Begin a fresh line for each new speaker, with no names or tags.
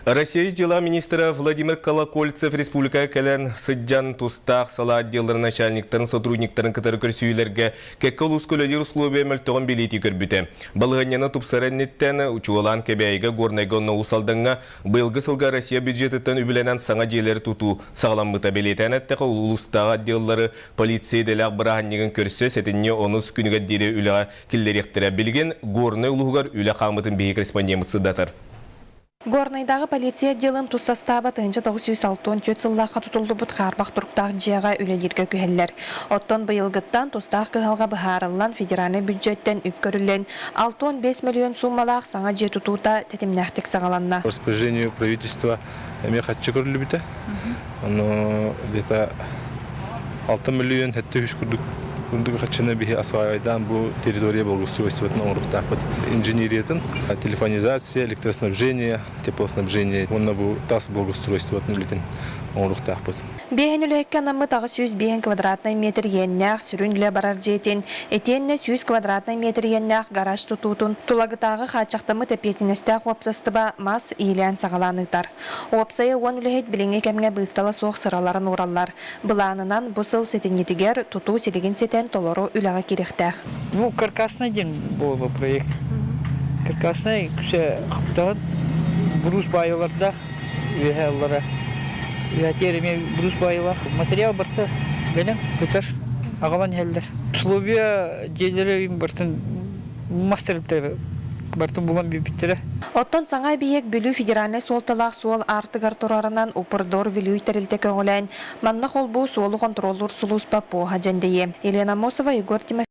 Россия дьыала министрэ Владимир Колокольцев республикаҕа кэлэн сылдьан тустаах салаа отделларын начальниктарын, сотрудниктарын кытары көрсүһүүлэргэ кэккэ улууска үлэлиир условия мөлтөҕүн бэлиэтии көрбүтэ. Балаһыанньаны тупсарар инниттэн чуолаан Кэбээйигэ, Горнайга уонна Уус Алдаҥҥа быйылгы сылга Россия бюджетыттан үбүлэнэн саҥа дьиэлэри тутуу саҕаламмыта. Бэлиэтээн эттэххэ, улуустааҕы отделлары полиция идэлээх бырааһынньыгын көрсө сэтинньи онус күнүгэр диэри үлэҕэ киллэриэхтэрэ. Билигин Горнай улууһугар үлэ хаамыытын биһиги корреспондеммыт сырдатар.
Горнайдааҕы полиция отделын тус састааба 1964 сыллаахха тутуллубут хаарбах туруктаах дьиэҕэ үлэлииргэ күһэллэр. Оттон быйылгыттан тустаах кыһалҕа быһаарыллан федеральнай бүддьүөттэн үп көрүллэн 65 мөлүйүөн сууммалаах саҥа дьиэ тутуута тэтимнээхтик саҕаланна.
Распоряжению правительства эмиэ харчы көрүллүбүтэ. Ону где-то 6 миллион 700 курдук курдук харчыны биһи осваивайдаан бу территория благоустройствотын оҥоруохтаахпыт. Инженериятын, телефонизация, электроснабжение, теплоснабжение уонна бу тас благоустройствотын үлэтин оҥоруохтаахпыт.
Биэһин үлэһиккэ анаммыт 805 квадратнай метр иэннээх сүрүн үлэ барар дьиэтин, итиэннэ 100 квадратнай метр иэннээх гараж тутуутун Тулагытааҕы хааччахтаммыт эппиэтинэстээх уопсастыба мас иилээн-саҕалаан ыытар. Уопсайа 10 үлэһит билиҥҥи кэмҥэ быыстала суох сыраларын уураллар. Былаанынан бу сыл сэтинньитигэр тутуу силигин ситэн толору үлэҕэ киириэхтээх.
Ну, каркасный диэн буолла проект. Каркасный үксэ хаптаһын брус баайылардаах үөһэ аллара. Үөһэтиэр эмиэ брус баайылаах. Материал барыта бэлэм, көтөр, аҕалан иһэллэр. Условия дьиэлэри барытын мас тэрилтэ барытын булан биэрбиттэрэ.
Оттон саҥа эбийиэк Бүлүү федеральнай суолталаах суол аартыгар турарынан Упрдор Вилюй тэрилтэ көҕүлээн, манна холбуу суолу хонтуруоллуур сулууспа пуоһа дьэндэйиэ. Елена Аммосова, Егор Тимофеев.